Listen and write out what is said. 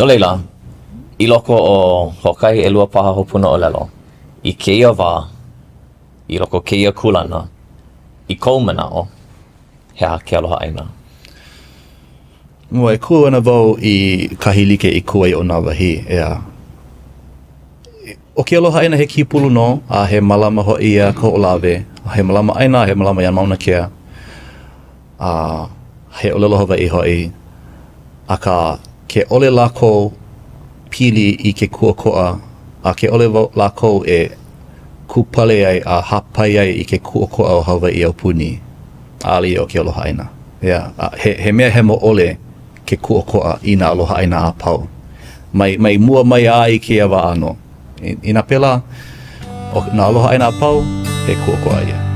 No laila, i loko o hoʻokahi ʻelua paha hopuna ʻōlelo, i kēia wā, i loko o kēia kūlana, i kou manaʻo, he aha ke aloha ʻāina? Mua, e kū ana wau i kahi like i kū ai ʻo Nāwahī, ʻeā. ʻO ke aloha ʻāina he kīpulu nō, a he mālama hoʻi iā Kahoʻolawe, a he mālama ʻāina, he mālama iā Mauna Kea, a he ʻōlelo Hawaiʻi hoʻi. Akā, ke ʻole lākou pili i ke kūʻokoʻa, a ke ʻole lākou e kūpale ai a hāpai ai i ke kūʻokoʻa o Hawaiʻi aupuni, ʻaʻole ia ʻo ke aloha ʻāina. ʻEā, a he, he mea hemo ʻole ke kūʻokoʻa i nā aloha ʻāina a pau. Mai, mai mua mai a i kēia wā ʻānō. Inā pēlā, ʻo nā aloha ʻāina a pau, he kūʻokoʻa ia.